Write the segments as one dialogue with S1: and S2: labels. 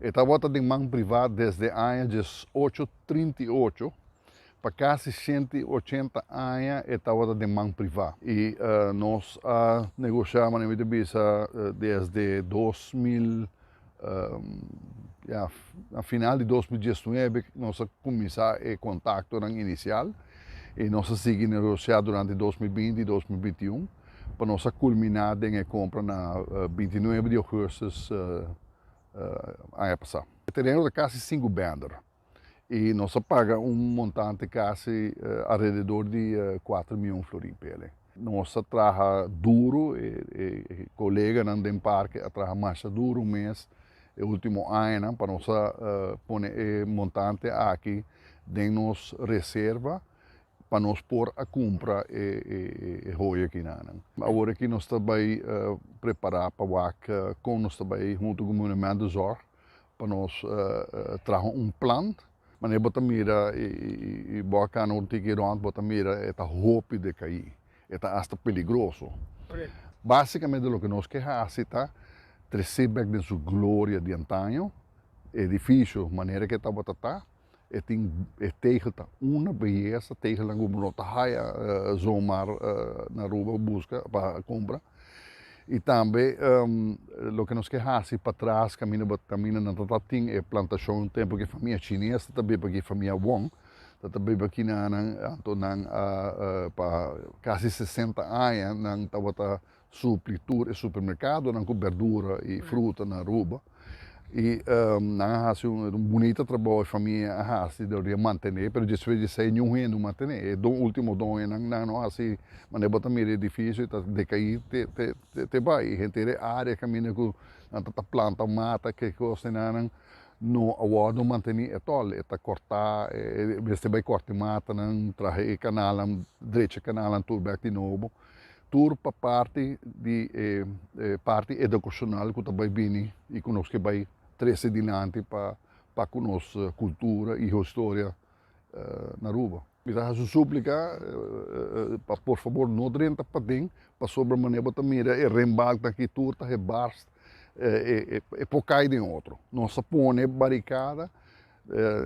S1: E tabata den man privá desde aña 1838. Pa kasi 180 aña e tabata den man privá. I nos a negoshá, manera mi ta bisa, desde 2000, ya, na final di 2019 nos a kuminsá e kontaktonan inisial i nos a sigui negoshá durante 2020 i 2021 pa nos a kulminá den e kompra na 29 di ougùstùs aña pasá. E tereno ta kasi sinku bènder i nos a paga un montante kasi alrededor di 4 mion florin p'e. Nos a traha duru, e koleganan den parke a traha masha duru mes e último añanan pa nos a pone e montante aki den nos reserva pa nos por a kumpra e joya akinan. Awor aki nos ta bai prepará pa wak kon nos ta bai huntu ku Monumentenzorg pa nos traha un plan. Manera bo ta mira i bo a kana un tiki rònt, bo ta mira e ta hopi dekaí, e ta asta peligroso. Básikamente loke nos ke hasi ta tresé bèk den su gloria di antaño, edifisio manera ke tabata ta, e tin e tegel ta una beyesa, tegelnan ku bo no ta haya zomaar na Aruba buska pa kumpra. I tambe loke nos ke hasi patras kaminda bo kaminda nan ta tin e plantashon tempu ku e famia chines ta biba aki, famia Wong ta biba aki nan, anto nan a pa kasi 60 aña nan tabata supli tur e supermerkadonan ku berdura i fruta na Aruba. I nan a hasi un bunita trabou e famia a hasi dor di a mantené, pero despues di esei niun hende no mantené. E último doñonan nan no hasi manera bo ta mira e edifisio ta dekaí te te te bai. Henter e área kaminda ku nan ta planta mata ke kos nan no a wòrdu mantení etòl. E ta kòrtá, mester bai kòrta e matanan, traha e kanalnan, drecha e kanalnan tur bèk di nobo. Tur pa parti di e parti edukashonal ku ta bai bini i ku nos ke bai trese dilanti pa pa ku nos kultura i historia na Aruba. Mi ta hasi un súplika pa por fabor no drenta paden pasobra manera bo ta mira e renbalknan aki tur ta hebarst, e por kai den otro. Nos a pone barikada,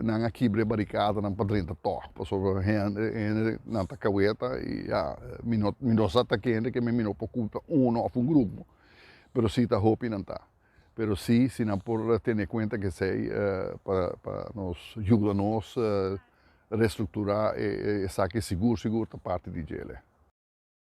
S1: nan a kibra e barikadanan pa drenta tòg pasobra hende nan ta kaweta i ya mi no mi no sa ta kende ke mi no por kulpa uno òf un grupo pero si ta hopi nan ta pero si si nan por tene kuenta ke esei pa pa nos yuda nos restrukturá esaki sigur sigur ta parti di djele.